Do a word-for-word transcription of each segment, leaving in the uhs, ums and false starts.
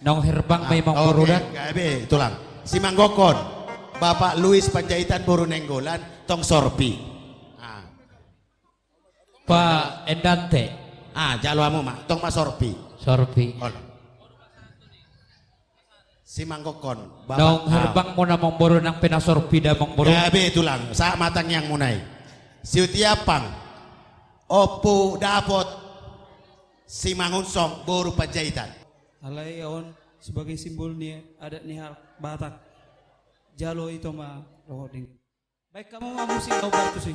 Naung herbang ma i, Amangboru, oke, da. Gabe, Tulang. Simanggokhon. Bapak Luis Panjaitan boru Nainggolan, tong sorpi. Ah. Pa Endante. Ah, jalo hamu ma, tong ma sorpi. Sorpi. Olo. Simanggokhon, Bapak. Naung herbang ma i, Amangboru, nang pe na sorpi da, Amangboru. Gabe, Tulang. Sahat ma tangiangmuna i. Siutiapang. Ompu Dapot Simangunsong boru Panjaitan. Alai on sebagai simbol ni adat ni halak Batak. Jalo ito ma rohot ding. Baen hamu ma musik na hombar tusi.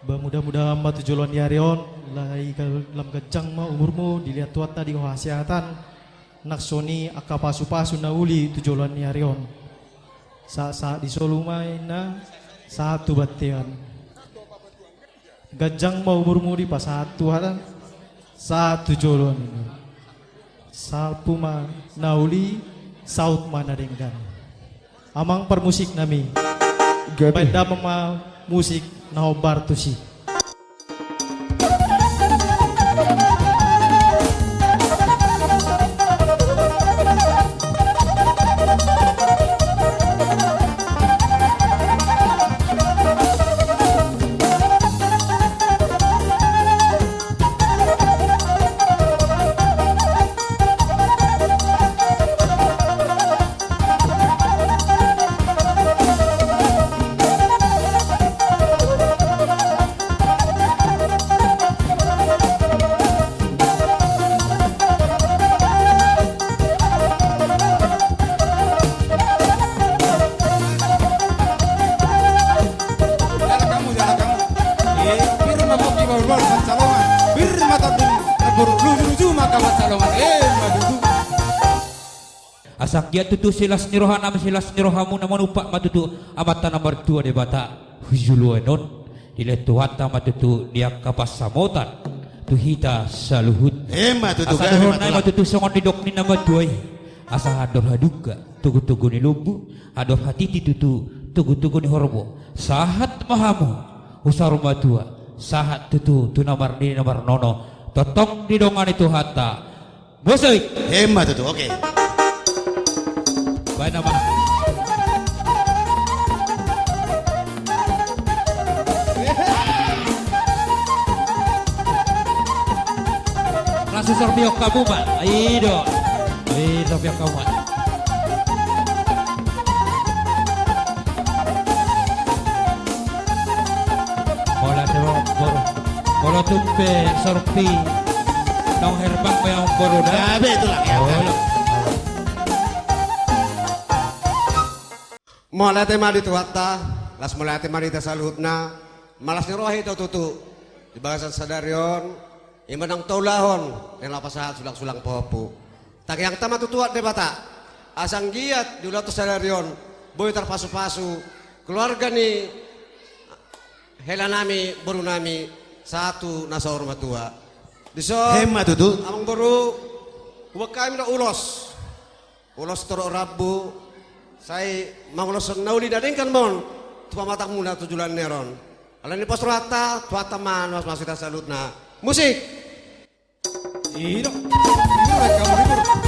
Ba, mudah-mudahan ma tu joloan ni ari on, lai ga-, lam ganjang ma umurmu, dilehon Tuhanta di ho hasehatan, nang songon i angka pasu-pasu na uli tu joloan ni ari on. Sahat-sahat ni solu ma ninna, sahat tu bontean. Ganjang ma umurmu dipasahat Tuhan, sahat tu joloan i. Salpu ma na uli, saut ma na denggan. Amang parmusik nami. Gabe. Baen damang ma musik na hombar tusi. Jala hamu, jala hamu. Eh, pir ma pongki bahulbahul pansalongan. Pir ma tondung na boru, luju-luju ma angka pansalongan. Eh, ma tutu. Asa anggiat tutu silas ni rohanami, silas ni rohamuna manumpak ma tutu Amanta na martua Debata hujuluan on. Dilehon Tuhanta ma tutu di angka pansamotan tu hita saluhut. Emma tutu, asa gabe ma tulang. Dohonon nai ma tutu songon nidok ni na matua i. Asa andor haduka togu-togu ni lombu, andor hatiti tutu togu-togu ni horbo. Sahat ma hamu tu saur matua, sahat tutu tu na marnini na marnono, tongtong didongani Tuhanta. Musik. Emma tutu, oke. Baen nama. Langsung sorpion hamu ma. I do. I, sorpion hamu ma. Molo tung pe sorpi, naung herbang pe, Amangboru, da. Gabe, Tulang, ya. Olo. Mauliate ma di Tuhanta, laos mauliate ma di hita saluhutna, malas ni roha hita tutu di bagasan sadari on, i ma naung taulahon, naeng laho pasahat sulang-sulang pahompu. Tangiangta ma tu Tuhan Debata, asa anggiat di ulaonta sadari on, boi tarpasu-pasu keluarga ni helanami, borunami, sahat tu na saur matua. Dison, emma tutu, Amangboru, huboan hami do ulos. Ulos torop rambu, sai manguloshon na uli na denggan ma on tu pamatangmuna tu joloan ni ari on. Alani pos rohanta, Tuhanta ma na mamasu-masu hita saluhutna. Musik. I do. I do, rek, kamu libur.